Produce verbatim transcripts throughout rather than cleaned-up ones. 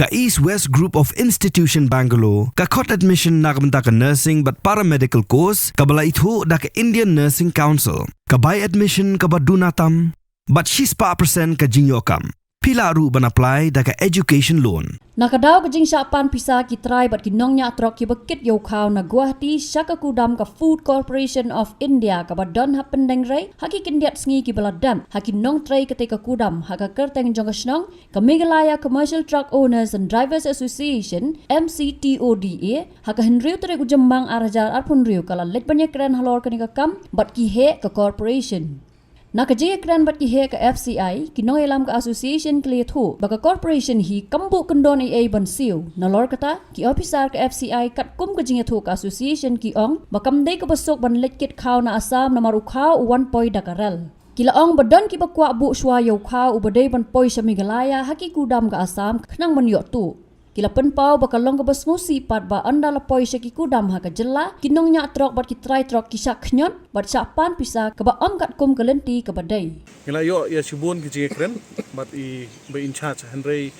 Ka East West Group of Institution Bangalore ka khot admission na ka bynta ka nursing bad paramedical course kaba la ithuh da ka Indian Nursing Council. Ka bai admission kaba duna tam bad shispah percent ka jingïoh kam. Phi lah ruh ban apply da ka education loan. Na ka daw ka jingshah pan pisa, ki trai bad ki nongñiah trok kiba kit ïa u khaw na Guwahati sha ka kudam ka Food Corporation of India kaba don ha Pyndengrei ha ki khyndiat sngi kiba la dep, ha ki nongtrei katei ka kudam ha ka kyrteng jong ka shnong, ka Meghalaya Commercial Truck Owners and Drivers Association, M C T O D A, ha ka hynriew tarik u Jymmang ar hajar arphew hynriew ka la leit ban ïakren halor kane ka kam bad ki heh ka corporation. Na ka jingïakren bad ki heh ka F C I, ki nongïalam ka association ki la ïathuh ba ka corporation hi kam buh kyndon ei ei ban siew. Nalor kata, ki officer ka F C I katkum ka jingïathuh ka association ki ong ba kam dei kaba suk ban leit kit khaw na Assam namar u khaw u wan poi da ka rel. Ki la ong ba don kiba kwah buh shuwa ïa u khaw uba dei ban poi sha Meghalaya ha ki kudam ka Assam khnang ban ïoh tuh. Ki la pynpaw ba ka long kaba sngewsih pat ba ynda la poi sha ki kudam ha ka jylla, ki nongñiah trok bad ki trai trok ki shah khñiot bad shah pan pisa kaba ym katkum ka lynti kaba dei. Ngi la ïoh ïa shibun ki jingïakren bad i ba in charge, hynrei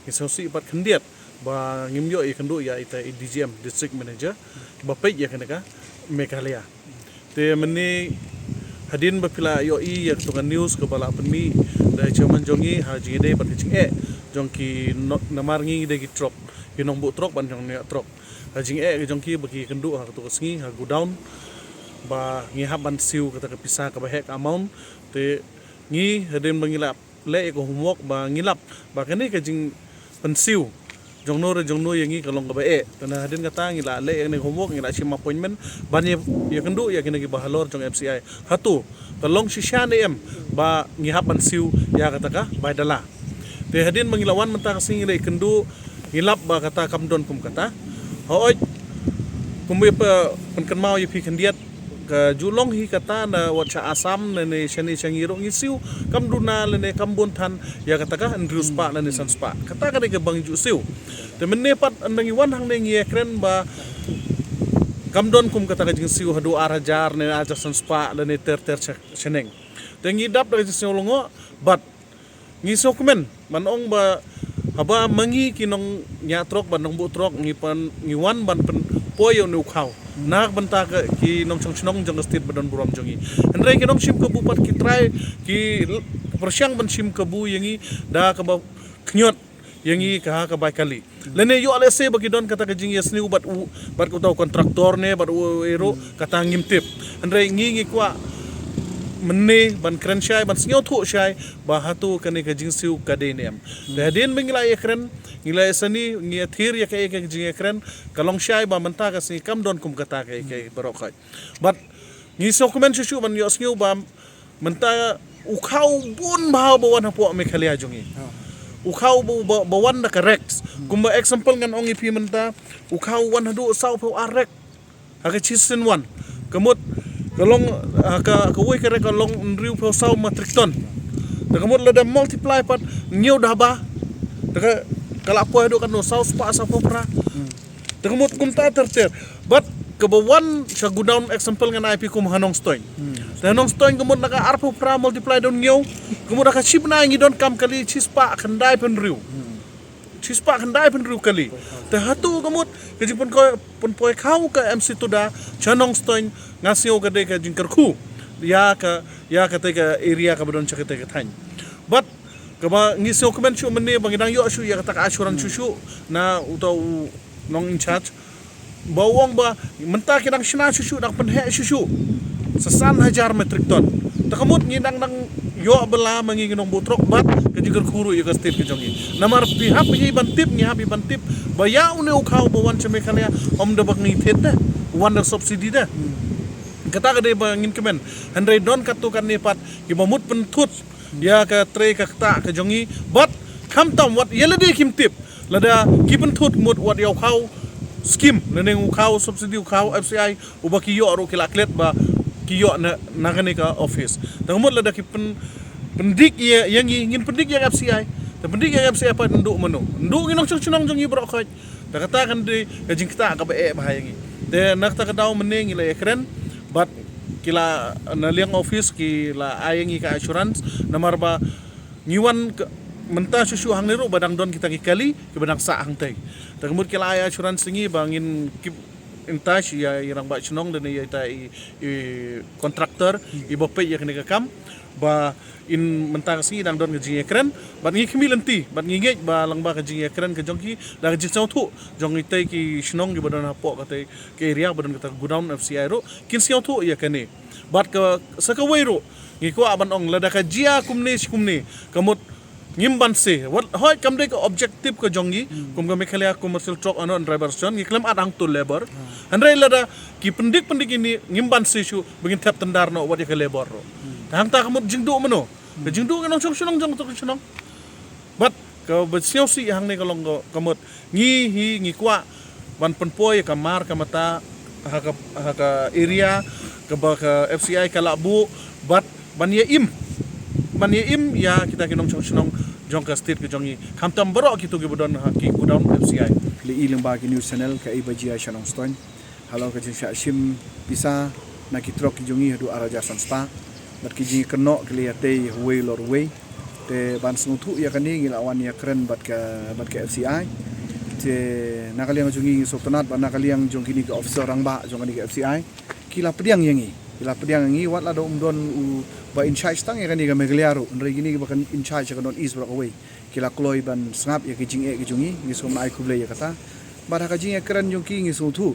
ngi sngewsih pat khyndiat ba ngim ïoh ïakynduh ïa ita i D G M, District Manager, ba peit ïa kane ka Meghalaya. Te mynne hadien ba phi la ïohi ïa katu ka news kaba la pynmih da i chairman jong ngi, ha jingïadei bad ka jingeh jong ki no-, namar ngi dei ki trok, ki nongbuh trok bad nongñiah trok. Ha jingeh ka jong ki ba ki kynduh ha katu ka sngi ha godown ba ngi hap ban siew kata ka pisa kaba heh ka amount. Te ngi hadien ba ngi la leh ïa ka homework ba ngi lap ba kane ka jingpynsiew jongno re jongno ïa ngi ka long kaba eh. Te na hadien kata ngi la leh ïa kane ka homework, ngi la shim appointment ban ïa, ïakynduh ïa kine kiba halor jong F C I. Hato ka long shisha ne em ba ngi hap ban siew ïa kata ka bai dala. Te hadien ba ngi la wan mynta ka sngi ngi la ïakynduh, ngi lap ba kata kam don kum kata. Hooid, kumba phi pynkynmaw ïa phi khyndiat, ka ju long hi kata na wat sha Assam ne, ne shane sha ngi ruh ngi siew kam duna lane kam bun than ïa kata ka hynriew spah lane san spah. Kata ka dei kaba ngi ju siew. Te mynne pat ynda ngi wan hangne ngi ïakren ba kam don kum kata ka jingsiew haduh ar hajar ne ar hajar san spah lane ter ter sha-, shaneng. Te ngi dap da ka jingsiew lyngngoh bad ngi sngewkmen ban ong ba haba ma ngi ki nongñiah trok bad nongbuh trok ngi pan, ngi wan ban pynpoi ïa une u khaw na ka bynta ka ki nongshong shnong jong ka state ba don burom jong ngi. Hynrei ki nongshim kabu pat ki trai, ki l-, pyrshang ban shim kabu ïa ngi da kaba khñiot ïa ngi ha ka bai kali. Lane ïoh lehse ba ki don kata ka jingïasniew bad u, bad uta u kontraktor ne, bad uei ruh, kata ngim tip. Hynrei ngi ngi kwah mynne ban kren shai, ban sngewthuh shai ba hato kane ka jingsiew ka dei ne em. Te hadien ba ngi la ïakren, ngi la ïasani, ngi ïathir ïa kaei ka jingïakren, ka long shai ba mynta ka sngi kam don kum kata kaei kaei baroh khoit. Bad ngi sngewkmen shuh shuh ban ïohsngew ba mynta u khaw bun bha ba wan hapoh Meghalaya jong ngi. U khaw ba, ba, ba wan da ka rek. Kumba example ngan ong ïa phi mynta, u khaw wan haduh sawphew ar rek ha ka shisien wan. Ka mut ka long, ha ka, kawei ka rek ka long hynriewphew saw metric ton. Te ka mut lada multiply pat hynñiew da ba, te ka, ka la poi haduh katno, saw spah sawphew phra. Te ka mut kumta ter ter. Bad kaba wan sha godown, example ngan ai phi kum ha Nongstoiñ. Te ha Nongstoiñ ka mut na ka arphew phra multiply da hynñiew, ka mut ha ka shi bnai ngi donkam kali shispah khyndai phew hynriew. Shispah khyndai phew hynriew kali. Te hato ka mut ka jingpynpoi, pynpoi khaw ka M C Tuda sha Nongstoiñ, nga sngew ka dei ka jingkyrkhu ïa ka, ïa katei ka area kaba don sha katei ka thaiñ. Bad kaba ngi sngewkmen shuh mynne ba ngi dang ïoh shuh ïa kata ka assurance shuh shuh na uta u nong in charge ba u ong ba mynta ki dang shna shuh shuh, dang pynheh shuh shuh sa san hajar metric ton. Te ka mut ngi dang, dang ïoh bylla ma ngi ki nongbuh trok bad ka jingkyrkhu ruh ïa ka state ka jong ngi. Namar phi hap ïa ban tip, ngi hap ïa ban tip ba ïa une u khaw ba wan sha Meghalaya ym da ba ngi thied te, wan da subsidy te. Kata ka dei ba ngin kmen. Hynrei don katto katne pat kiba mut pynthut ïa ka trei ka ktah ka jong ngi. Bad khamtam wat ïa lade kim tip lada ki pynthut mut wat ïa u khaw scheme, lane u khaw subsidy, u khaw F C I uba ki ïoh ruh ki la klet ba ki ïoh na, na kane ka office. Te mut lada ki pyn, pyndik ïa, ïa ngi, ngin pyndik ïa ka F C I. Te pyndik ïa ka F C I pat ndu mano? Ndu ngi nongshong shnong jong ngi baroh khoit. Te kata kan dei ka jingktah kaba eh bha ïa ngi. Te na kata ka daw mynne ngi la ïakren bad ki la na liang office ki la ai ïa ngi ka assurance, namar ba ngi wan ka, Mynta shuh shuh hangne ruh ba dang don kita ki kali kiba dang sah hangtei. Te ka mut ki la ai assurance ïa ngi ba ngin keep in touch ïa i rangbah shnong lane ïa ita i, i contractor iba peit ïa kane ka kam, ba mynta ka sngi dang don ka jingïakren bad ngi khmih lynti bad ngi ngeit ba lyngba ka jingïakren ka jong ki da ka jingsngewthuh jong itei ki shnong kiba don hapoh katei ka area ba don kata ka godown FCI ruh kin sngewthuh ïa kane. Bad ka sa kawei ruh ngi kwah ban ong lada ka jia kumne shi kumne, ka mut ngim banse. Wat hoi kam dei ka objective ka jong ngi kum ka Meghalaya Commercial Truck Owner and Driver Association, ngi khlem at hangto labor. Hynrei lada ki pyndik pyndik ïa ngi, ngim banse shuh ba ngin thep tyndar noh wat ïa ka labor ruh. Te hangta ka mut jingduh mano? Ka jingduh ka nongshong shnong jong to ka shnong. Bad kaba sngewsih hangne ka long ka, ka mut ngi hi ngi kwah ban pynpoi ka mar ka mata ha ka, ha ka area kaba ka FCI ka la buh bad ban ïa im, ban ïa im ïa kita ki nongshong shnong jong ka state ka jong ngi, khamtam baroh kito kiba don ha ki godown FCI. Lei lyngba ki news channel kaei ba jia sha Nongstoiñ halor ka jingshah shim pisa na ki truck ki jong ngi haduh ar hajar san spah bad ki jingkynnoh ki la ïatei uwei halor uwei. Te ban sngewthuh ïa kane ngi la wan ïakren bad ka, bad ka FCI. Te na ka liang jong ngi ngi sngewtynnat bad na ka liang jong kine ki officer rangbah jong kane ka FCI ki la pdiang ïa ngi, ki la pdiang ïa ngi wat la da um don uba in charge tang ïa kane ka Meghalaya ruh, hynrei kine kiba in charge ïa ka North East baroh kawei ki la kloi ban sngap ïa ki jingeh ki jong ngi, ngi sngewbha ai khublei ïa kata. Bad ha ka jingïakren jong ki ngi sngewthuh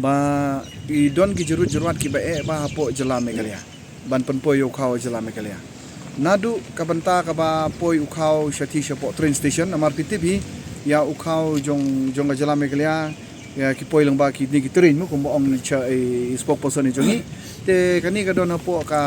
ba i don ki jingruh jingruat kiba eh bha hapoh jylla Meghalaya ban pynpoi ïa u khaw jylla Meghalaya. Naduh ka bynta kaba poi u khaw shathie shapoh train station, namar phi tip hi ïa u khaw jong, jong ka jylla Meghalaya ïa ki poi lyngba kine ki train mo kumba ong i cha, i spokesperson i jong ngi. Te kane ka don hapoh ka,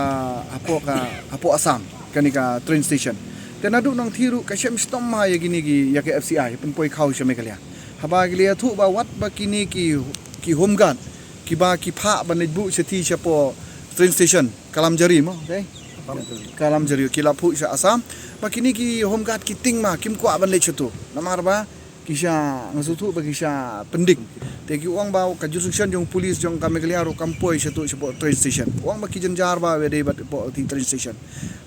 hapoh ka, hapoh Assam kane ka train station. Te naduh nangthie ruh ka shem shitom bha ïa kine ki, ïa ka FCI pynpoi khaw sha Meghalaya. Haba ki la ïathuh ba wat ba kine ki, ki home guard kiba ki phah ban leit buh shathie shapoh train station Kalamjari mo, okay? Kalamjari ki la phuh sha Assam. Ba kine ki home guard ki tieng ma kim kwah ban leit shato. Namar ba ki sha, nga sngewthuh ba ki sha pyndik. Te ki ong ba ka jurisdiction jong police jong ka Meghalaya ruh kam poi shato shapoh train station. Ong ba ki jynjar ba wa dei bad hapoh train station.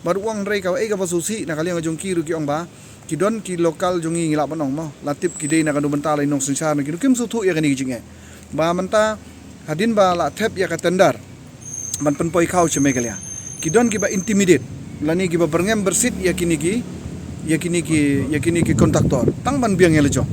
Bad ong hynrei kaei kaba sngewsih na ka liang jong ki ruh ki ong ba ki don ki local jong ngi ngi lah ban ong mo, la tip ki dei na kano bynta la i nongsynshar na kino kim sngewthuh ïa kane ka jingeh. Ba mynta hadien ba la thep ïa ka tender ban pynpoi khaw sha Meghalaya, ki don kiba intimidate lane kiba byrngem byrsit ïa kine ki, ïa kine ki, ïa kine ki contractor tang ban biang ïa la jong.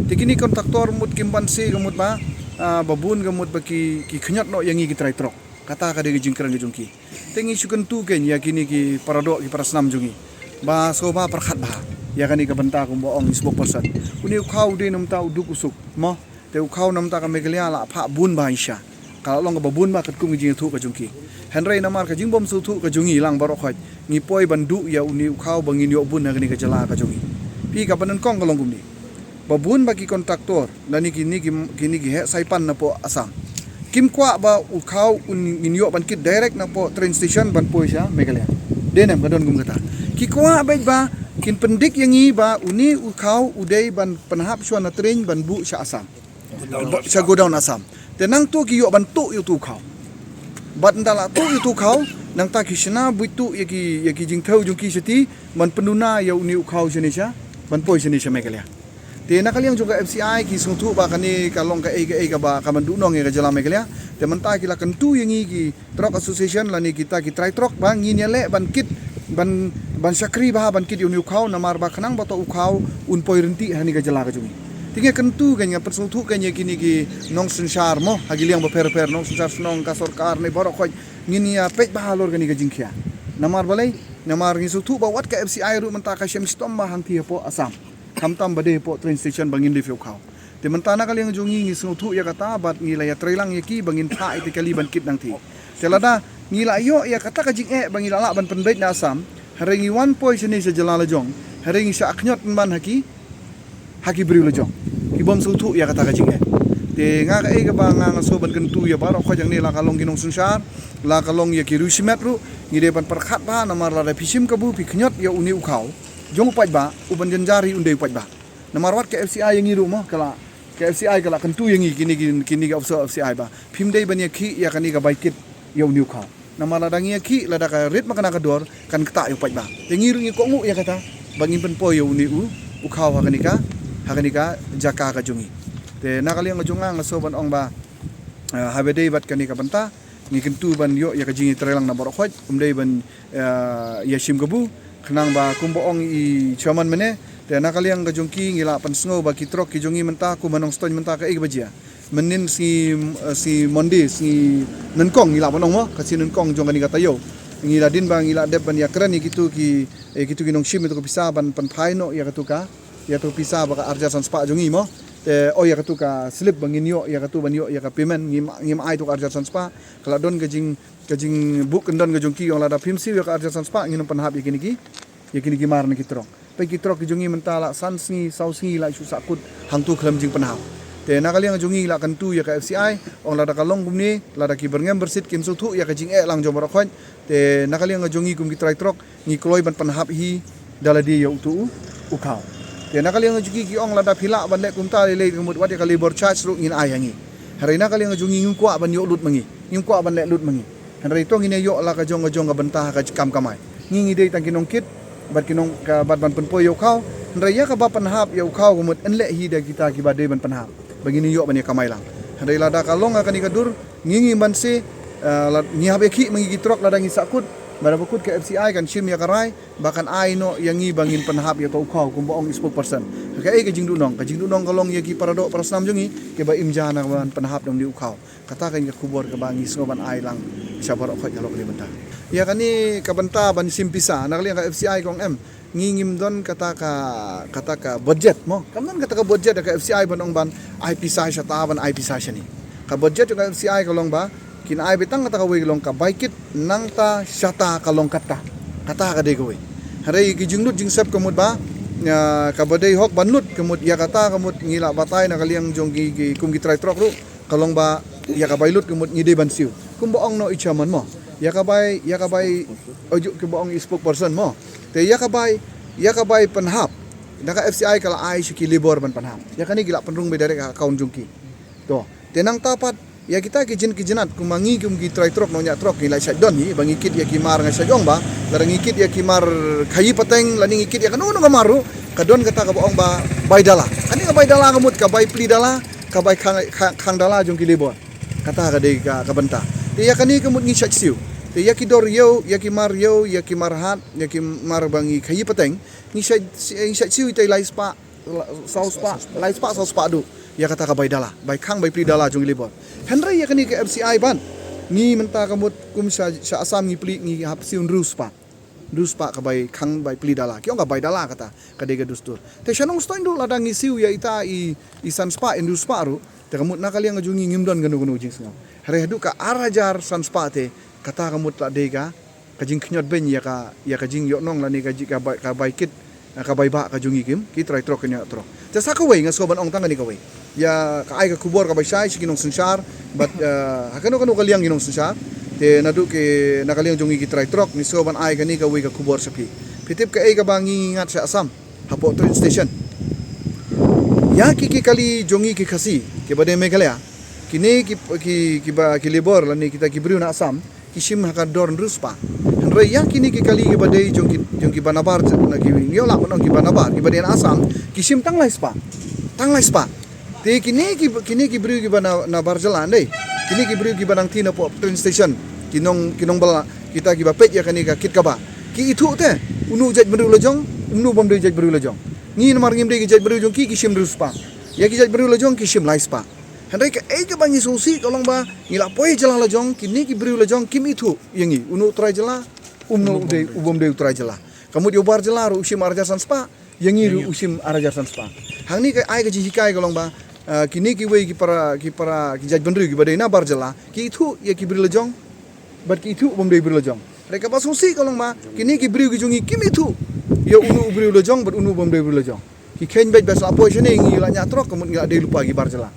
Te kine contractor mut kim banse ka mut ba, ah, ba bun ka mut ba ki, ki khñiot noh ïa ngi ki trai truck. Kata ka dei ka jingkren ka jong ki. Te ngi shu kyntu kein ïa kine ki paradoh ki parasnam jong ngi ba sngewbha pyrkhat bha ïa kane ka bynta kumba ong i spokesperson. Une u khaw u dei namar u duk u suk mo. Te u khaw namar ka Meghalaya la phah bun bha shisha. Ka la long kaba bun bha katkum ka jingïathuh ka jong ki. Hynrei namar ka jingbym sngewthuh ka jong ngi lang baroh khoit ngi poi ban duh ïa une u khaw ba ngin ïoh bun ha kane ka jylla ka jong ngi. Phi, kaba nyngkong ka long kumne. Ba bun ba ki contractor lane kine ki, kine ki heh saipan napoh Assam kim kwah ba u khaw un ngin ïoh ban kit direct napoh train station ban poi sha Meghalaya. Dei ne em ka don kum kata? Ki kwah beit ba kin pyndik ïa ngi ba une u khaw u dei ban pynhap shuwa na train ban buh sha Assam. Sha godown Assam. Te nangta ki ïoh ban tuh ïa utu u khaw. Bad ynda la tuh ïa utu u khaw, nangta ki shna buit tuh ïa ki, ïa ki jingthew jong ki shati ban pynduna ïa une u khaw shane sha, ban poi shane sha Meghalaya. Te na ka liang jong ka FCI ki sngewthuh ba kane ka long kaei kaei kaba ka ban duhnong ïa ka jylla Meghalaya. Te mynta ki la kyntu ïa ngi ki truck association lane kita ki trai truck ba ngin ïaleh ban kit, ban, ban shakri bha ban kit ïa une u khaw namar ba khnang ba uto u khaw un poi ryntih ha kane ka jylla ka jong ngi. Te ngi kyntu kein, ngi pynsngewthuh kein ïa kine ki nongsynshar mo ha ki liang bapher bapher, nongsynshar shnong, ka sorkar ne baroh khoit, ngin ïa peit bha halor kane ka jingkhia. Namar balei? Namar ngi sngewthuh ba wat ka FCI ruh mynta ka shem shitom bha hangtei hapoh Assam. Khamtam ba dei hapoh train station ba ngin leit ïa u khaw. Te mynta na ka liang jong ngi ngi sngewthuh ïa kata bad ngi la ïatreilang ïa ki ba ngin phah ïa ki kali ban kit nangtei. Te lada ngi la ïoh ïa kata ka jingeh ba ngi la lah ban pynbeit na Assam, hynrei ngi wan poi shane sha jylla la jong, hynrei ngi shah khñiot pynban ha ki, ha ki briew la jong. Ki bym sngewthuh ïa kata ka jingeh. Te nga kaei kaba nga, nga sngewbha ban kyntu ïa baroh khoit hangne, la ka long ki nongsynshar, la ka long ïa ki riewshimet ruh, ngi dei ban pyrkhat bha namar lada phi shim kabu phi khñiot ïa une u khaw jong u paidbah, u ban jynjar hi un dei u paidbah. Namar wat ka FCI ïa ngi ruh mo, ka la, ka FCI ka la kyntu ïa ngi kine ki, kine ki officer FCI ba phim dei ban ïakhih ïa kane ka bai kit ïa une u khaw. Namar lada ngi ïakhih, lada ka rit makna ka dor kan ktah ïa u paidbah. Te ngi ruh ngi kohnguh ïa kata. ba ngin pynpoi ïa une u, u khaw ha kane ka, ha kane ka jaka ka jong ngi. Te na ka liang ka jong nga nga sngew ban ong ba, eh, haba dei bad kane ka bynta, ngi kyntu ban ïoh ïa ka jingïatreilang na baroh khoit, ym dei ban, eh, ïa shim kabu, khnang ba kumba ong i chairman mynne, te na ka liang ka jong ki ngi la pynsngew ba ki trok ki jong ngi mynta kum ha Nongstoiñ mynta kaei kaba jia. Mynnin sngi, eh, sngi Monday, sngi nyngkong ngi la ban ong mo, ka sngi nyngkong jong kane ka taïew. Ngi la dien ba ngi la dep ban ïakren ïa kitu ki, eh, kitu ki nongshim ïa tu ka pisa ban pynphai noh ïa katu ka, ïa tu ka pisa ba ka arhajar san spah jong ngi mo. Te, oh, ïa katu ka slip ba ngin ïoh, ïa katu ban ïoh ïa ka payment, ngim, ngim ai tu ka arhajar san spah. Ka la don ka jing, ka jingbuh kyndon ka jong ki, ong lada phim siew ïa ka arhajar san spah ngin ym pynhap ïa kine ki, ïa kine ki mar na ki trok. Peit ki trok ki jong ngi mynta la san sngi, saw sngi la shu sahkut hangtu khlem jingpynhap. Te na ka liang jong ngi la kyntu ïa ka F C I, ong lada ka long kumne, lada ki byrngem byrsit kim sngewthuh ïa ka jingeh lang jong baroh khoit. Te na ka liang jong ngi kum ki trai trok, ngi kloi ban pynhap hi da lade ïa utu u, u khaw. Te na ka liang jong ki ki ong lada phi lah ban leh kumta lei lei ka mut wat ïa ka labour charge ruh ngin ai ha ngi. Hynrei na ka liang jong ngi ngim kwah ban ïoh lut ma ngi. Ngim kwah ban leh lut ma ngi. Hynrei to ngin ïa ïoh la ka jong ka jong ka bynta ha ka kam kamai. Ngi ngi dei tang ki nongkit, bad ki nong ka, bad ban pynpoi ïa u khaw. Hynrei ïa kaba pynhap ïa u khaw ka mut yn leh hi da kita kiba dei ban pynhap. Ba ngin ïoh ban ïa kamai lang. Hynrei lada ka long ha kane ka dur, ngi ngi ban se, eh, la, ngi hap ïa khih ma ngi ki trok lada ngi sahkut, bad haba kut ka F C I kan shim ïa ka rai, ba kan ai noh ïa ngi ba ngin pynhap ïa ka u khaw kumba ong i spokesperson. Kaei ka jingduhnong, ka jingduhnong ka long ïa ki para doh para snam jong ngi, kiba im ja na ban pynhap na une u khaw. Kata ka dei ka khubor kaba ngi sngew ban ai lang sha baroh khoit halor kane ka bynta. Ïa kane ka bynta ban shim pisa, na ka liang ka F C I ka ong em, ngi ngim don kata ka, kata ka budget mo. Kam don kata ka budget da ka F C I ban ong ban ai pisa shata ban ai pisa shane. Ka budget ka F C I ka long ba, kin ai beit tang kata kawei ka long ka bai kit nangta shata ka long kata. Kata ka dei kawei. Hynrei ki jinglut jingsep ka mut ba, ïa, kaba dei hok ban lut ka mut ïa kata ka mut ngi la batai na ka liang jong ki, ki kum ki trai trok ruh. Ka long ba ïa ka bai lut ka mut ngi dei ban siew. Kumba ong noh i chairman mo. Ïa ka bai, ïa ka bai, oju kumba ong i spokesperson mo. Te ïa ka bai, ïa ka bai pynhap. Na ka F C I ka la ai sha ki labour ban pynhap. Ïa kane ki la pynrung beit direct ha account jong ki. To. Te nangta pat ïa kita ki jin ki jinat kumba ngi kum ki trai trok nongñiah trok ngi la shait don hi ba ngi kit ïa ki mar nga shait ong ba. Lada ngi kit ïa ki mar khaïi pateng lane ngi kit ïa kano kano ka mar ruh ka don kata kaba ong ba bai dala. Kane ka bai dala ka mut ka bai pli dala. Ka bai khang, khang, khang dala jong ki labour. Kata ka dei ka, ka bynta. Te ïa kane ka mut ngi shait siew. Te ïa ki dor ïew, ïa ki mar ïew, ïa ki mar hat, ïa ki mar ba ngi khaïi pateng. Ngi shait, ngi shait siew ïa tai lai spah, saw spah, lai spah, saw spah duh. Ïa kata ka bai dala, bai khang bai pli dala jong ki labour. Hynrei ïa kane ka F C I ban. Ngi mynta ka mut kum sha, sha Assam ngi pli ngi hap siew hynriew spah. Hynriew spah ka bai khang bai pli dala. Ki ong ka bai dala kata. Ka dei ka dustur. Te sha Nongstoiñ ruh lada ngi siew ïa ita i, i san spah, hynriew spah ruh. Te ka mut na ka liang ka jong ngi ngim don kano kano jingsngew. Hynrei haduh ka ar hajar san spah te, kata ka mut la dei ka, ka jingkhñiot beiñ ïa ka, ïa ka jingïohnong lane ka ji-, ka bai, ka bai kit, ka bai bah ka jong ngi kum, ki trai trok ki nongñiah trok. Te sa kawei nga sngew ban ong tang kane kawei. Ïa ka ai ka khubor kaba shai sha ki nongsynshar, bad, eh, ha kano kano ka liang ki nongsynshar. Te naduh ki na ka liang jong ngi ki trai trok, ngi sngew ban ai kane kawei ka khubor sha phi. Phi tip kaei kaba ngi ngat sha Assam, hapoh train station. Ïa ki, ki kali jong ngi ki Khasi, kiba dei Meghalaya. Kine ki, ki, kiba, ki labour lane kita ki briew na Assam, ki shim ha ka dor hynriew spah. Hynrei ïa kine ki kali kiba dei jong ki, jong kiba nabar, na ki, ngi ïoh lah ban ong kiba nabar, kiba dei na Assam, ki shim tang lai spah. Tang lai spah. Te kine ki, kine ki briew kiba na, nabar jylla ndei. Kine ki briew kiba nang thied napoh train station. Ki nong, ki nongbylla, kita kiba peit ïa kane ka kit kaba. Ki ithuh te, uno u jaitbynriew la jong, uno bym dei jaitbynriew la jong. Ngi namar ngim dei ki jaitbynriew jong ki, ki shim hynriew spah. Ïa ki jaitbynriew la jong, ki shim lai spah. Hynrei kaei kaba ngi sngewsih ka long ba, ngi la poi jylla la jong, kine ki briew la jong, kim ithuh ïa ngi. Uno u trai jylla, uno u dei, u bym dei u trai jylla. Ka mut ïa u bar jylla ruh u shim ar hajar san spah, ïa ngi ruh u shim ar hajar san spah. Hangne ka ai ka jinghikai ka long ba, ah, kine kiwei ki para, ki para, ki jaitbynriew kiba dei na bar jylla, ki ithuh ïa ki briew la jong, bad ki ithuh u bym dei briew la jong. Hynrei kaba sngewsih ka long ba, kine ki briew ki jong ngi kim ithuh ïa uno u briew la jong, bad uno u bym dei briew la jong. Ki kheiñ beit ba shu la poi shane ngi la ñiah trok ka mut ngi la dei lypa ki bar jylla.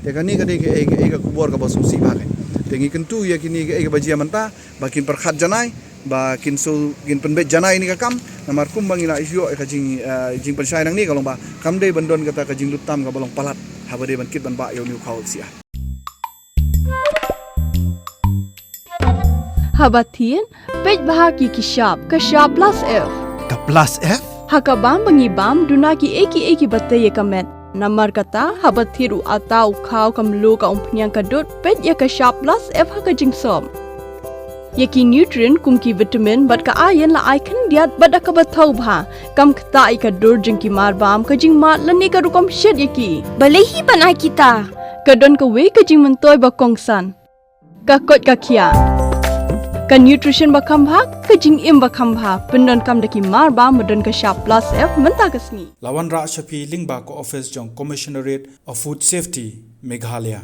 Te kane ka dei kaei, kaei ka khubor kaba sngewsih bha kein. Te ngi kyntu ïa kine kaei kaba jia mynta, ba kin pyrkhat janai, ba kin shu, kin pynbeit janai ïa kane ka kam, namar kumba ngi la ïoh ïa ka jing, eh, jingpynshai nangne ka long ba, kam dei ban don kata ka jinglut tam kaba long palat, haba dei ban kit ban bah ïa une u khaw F C I. Haba thied, peit bha ki, ki shap, ka shap plus F. Ka plus F? Ha ka bam ba ngi bam, duna ki ei ki ei ki ba tei ïa ka met. Namar kata, haba thied u ata, u khaw, ka mluh, ka umphniang, ka dud, peit ïa ka shap plus F ha ka jingsop. Ïa ki nutrient kum ki vitamin bad ka iron la ai khyndiat bad da kaba thaw bha. Kam ktah ïa ka dur jong ki mar bam, ka jingmad lane ka rukom shet ïa ki. Balei hi ban ai kita? Ka don kawei ka jingmyntoi ba kongsan. Ka koit ka khiah. Ka nutrition ba kham bha, ka jingim ba kham bha. Pyndonkam da ki mar bam ba don ka shap plus F mynta ka sngi. La wanrah sha phi lyngba ka office jong Commissionerate of Food Safety, Meghalaya.